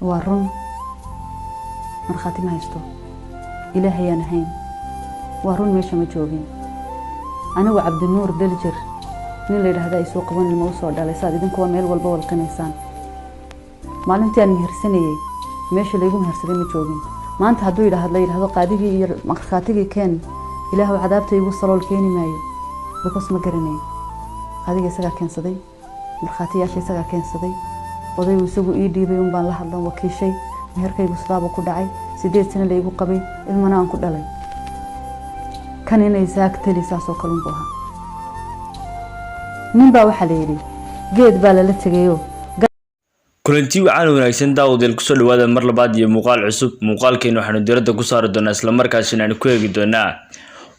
Waa run, markhaati ma haysto, Ilaahayaan ahayn. Waa run, meesha ma joogin anigu. Cabdinuur Daljir nin la yidhaahda ay soo qaban, ilma usoo dhalay, saad idinkuwa meel walba walqinaysaan. Maalintii aan mehersanayey meesha laygu mehersaday ma joogin. Maanta hadduu yidhaahdo, la yidhahdo qaadigii iyo markhaatigii keen, Ilaahu cadaabta igu salool, keeni maayo, because ma garanayn. Qaadiga isagaa keensaday, markhaatiyaasha isagaa keensaday, odaygu isagu ii dhiibay un baan la hadlan, wakiishay. Meherkaygu sidaabuu ku dhacay. 8 sano laygu qabay, ilmana aan ku dhalay. Kan inay saagtali saasoo kale unbuu ahaa. Nin baa waxaa la yidhi geed baa lala tegayo. Kulanti wacan wanaagsan, daawadeel, kusoo dhawaada mar labaad iyo muuqaal cusub. Muuqaalkeenu waxaanu diiradda ku saari doonaa, islamarkaasina aanu ku eegi doonaa,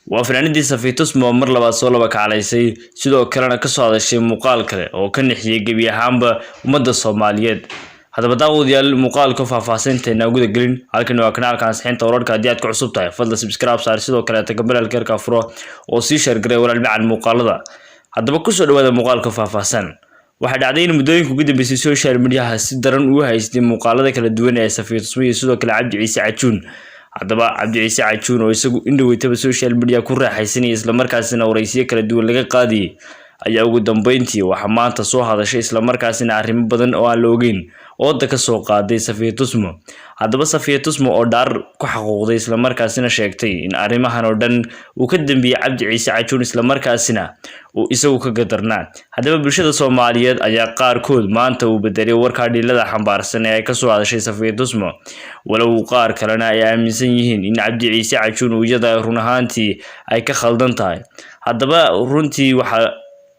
waa fanaanadii Safiya Tusmo oo mar labaad soo laba kaclaysay, sidoo kalena kasoo hadashay muuqaal kale oo ka nixiyey gebi ahaanba ummadda Soomaaliyeed. Haddaba daawadayaal, muuqaalka faahfaahsanteena guda gelin. Halkani waa kanaalka ansixinta wararka. Haddii aad ku cusub tahay, fadla subscribe saar, sidoo kaleeta gambaleelka yarka furo oo sii share garay, walaal macan, muuqaalada. Haddaba kusoo dhawaada muuqaalka faahfaahsan. Waxaa dhacday in muddooyinka ugu dambeysay social mediaha si daran uu haystay muuqaalada kala duwan ee Safiya Tusmo iyo sidoo kale Cabdi Ciise Cajuun. Haddaba Cabdi Ciise Cajuun oo isagu indhaweytaba social media ku raaxaysanayay, islamarkaasina waraysiyo kala duwan laga qaadayay, ayaa ugu dambeyntii waxaa maanta soo hadashay, islamarkaasina arrimo badan oo aan la ogeyn ooda ka soo qaaday Safiya Tusmo. Haddaba Safiya Tusmo oo dhaar ku xaquuqday, islamarkaasina sheegtay in arrimahan oo dhan uu ka dambeeyey Cabdi Ciise Cajuun, islamarkaasina uu isagu ka gadarnaa. Haddaba bulshada Soomaaliyeed ayaa qaarkood maanta uu bedelay warkaa dhiilada xambaarsan ee ay kasoo hadashay Safiya Tusmo, walow qaar kalena ay aaminsan yihiin in Cabdi Ciise Cajuun uu iyada run ahaantii ay ka khaldan tahay. Haddaba runtii waxaa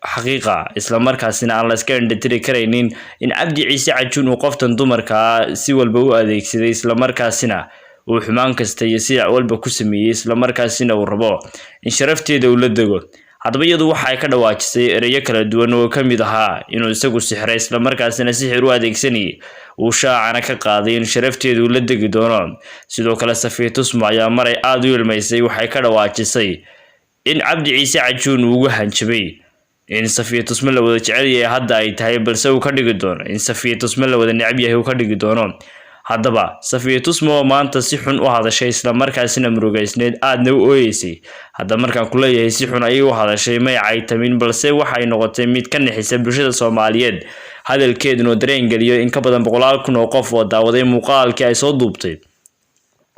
xaqiiqa, islamarkaasina aan la iska indhatiri karaynin, in Cabdi Ciise Cajuun uu qoftan dumarkaa si walba u adeegsaday, islamarkaasina uu xumaan kasta iyo sidac walba ku sameeyey, islamarkaasina uu rabo in sharafteeda uu la dego. Haddaba iyadu waxa ay ka dhawaajisay ereyo kala duwan oo ka mid ahaa inuu isagu sixray, islamarkaasina sixir u adeegsanayay, uu shaacana ka qaaday in sharafteedu la degi doono. Sidoo kale Safiya Tusmo ayaa maray aada u ilmaysay waxay ka dhawaajisay in Cabdi Ciise Cajuun uu ugu hanjabay in Safiya Tusmo la wada jecel yahay hadda ay tahay, balse uu ka dhigi doono in Safiya Tusmo la wada necab yahay uu ka dhigi doono. Haddaba Safiya Tusmo oo maanta si xun u hadashay, islamarkaasina murugaysneed, aadna u ooyeysay. Hadda markaan ku leeyahay si xun ayay u hadashay, may caytamin, balse waxay noqotay mid ka nixisa bulshada Soomaaliyeed, hadalkeeduna dareen geliyo in ka badan boqolaal kun oo qof oo daawaday muuqaalkii ay soo duubtay,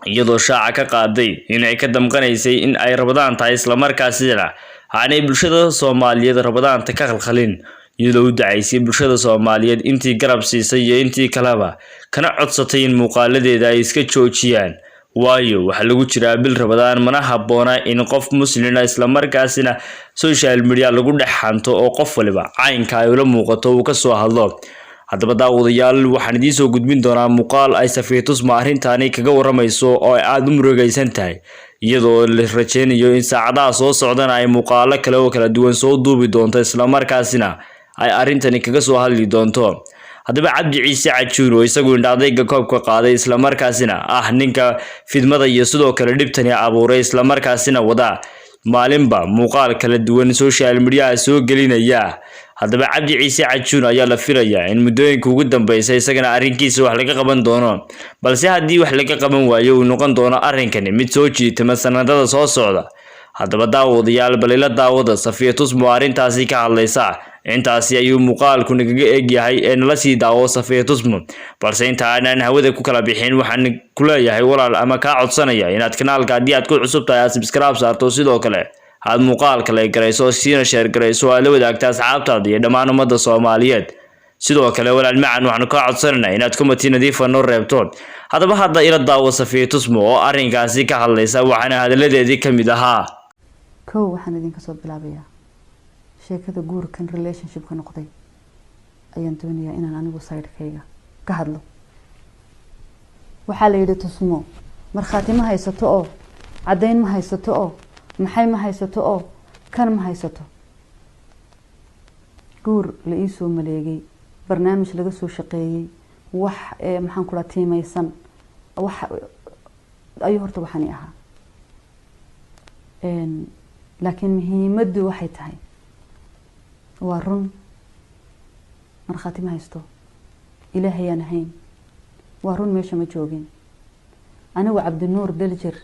iyadoo shaaca ka qaaday in ay ka damqanaysay in ay Rabadaan tahay, islamarkaasina aanay bulshada Soomaaliyeed Rabadaanta ka khalkhalin, iyadoo u dacaysay bulshada Soomaaliyeed intii garab siisay iyo intii kaleba, kana codsatay in muuqaaladeeda ay iska joojiyaan, waayo waxaa lagu jiraa bil Rabadaan, mana habboona in qof muslina islamarkaasina social media lagu dhex hanto oo qof waliba caynka ay ula muuqato uu kasoo hadlo. Haddaba daawadayaal, waxaan idiin soo gudbin doonaa muuqaal ay Safiya Tusmo arrintaani kaga waramayso oo ay aada u murugaysan tahay, iyadoo la rajeynayo in saacadaha soo socdana ay muuqaalo kale oo kala duwan soo duubi doonto, islamarkaasina ay arrintani kaga soo hadli doonto. Haddaba Cabdi Ciise Cajuun oo isagu indhaadayga koobka qaaday, islamarkaasina ah ninka fidmada iyo sidoo kale dhibtani abuuray, islamarkaasina wada maalinba muuqaal kala duwan social mediaha soo gelinaya. Haddaba Cabdi Ciise Cajuun ayaa la filayaa in muddooyinka ugu dambeysa isagana arrinkiisa wax laga qaban doono, balse haddii wax laga qaban waayo uu noqon doono arrinkani mid soo jiitama sanadada soo socda. Haddaba daawadayaal, bal ila daawada Safiya Tusmo arrintaasi ka hadlaysa. Intaasi ayuu muuqaalku nagaga eegyahay ee nala sii daawo Safiya Tusmo. Balse inta aanan hawada ku kala bixin, waxaan ku leeyahay walaal ama kaa codsanaya inaad kanaalka haddii aad ku cusub tahay aad subscribe saarto, sidoo kale aad muuqaalka like garayso, siina share garayso, aad la wadaagta asxaabtaada iyo dhammaan ummadda Soomaaliyeed. Sidoo kale walaal macan, waxaanu kaa codsanaynaa inaad comment nadiifa noo reebto. Haddaba hadda ila daawo Safiya Tusmo oo arrinkaasi ka hadlaysa, waxaana hadalladeedii ka mid ahaa: Kow, waxaan idinka soo bilaabayaa sheekada guurkan relationshipka noqday ayaan doonayaa inaan anigu sidekayga ka hadlo. Waxaa la yidhi Tusmo markhaati ma haysato oo caddayn ma haysato oo maxay ma haysato oo kan ma haysato. Guur la iisoo maleegay, barnaamij laga soo shaqeeyey, wax maxaan ku dhaha, tiimaysan wax ayuu horta waxaani ahaa. Laakiin muhiimaddu waxay tahay, waa run, markhaati ma haysto, Ilaahayaan ahayn. Waa run, meesha ma joogin. Anigu Cabdinuur Daljir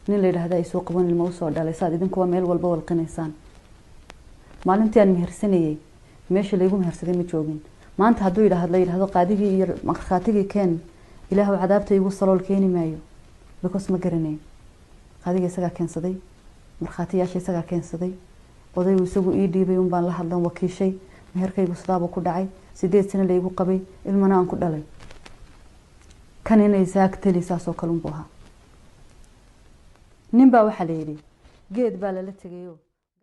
nin la yidhaahda isoo qaban ilma usoo dhalay, saad idinkuwa meel walba walqinaysaan. Maalintii aan mehersanayey meesha laygu mehersaday ma joogin. Maanta hadduu yidhaahdo, la yidhahdo qaadigii iyo markhaatigii keen, Ilaahu cadaabta igu salool, keeni maayo, because ma garanayn. Qaadiga isagaa keensaday, markhaatiyaasha isagaa keensaday, odaygu isagu ii dhiibay un baan la hadlan wakiishay. Meherkaygu sidaabuu ku dhacay, 8 sano laygu qabay, ilmana aan ku dhalay. Kan inay saagtali saasoo kale unbuu ahaa. Nin baa waxaa la yidhi geed baa lala tegayo.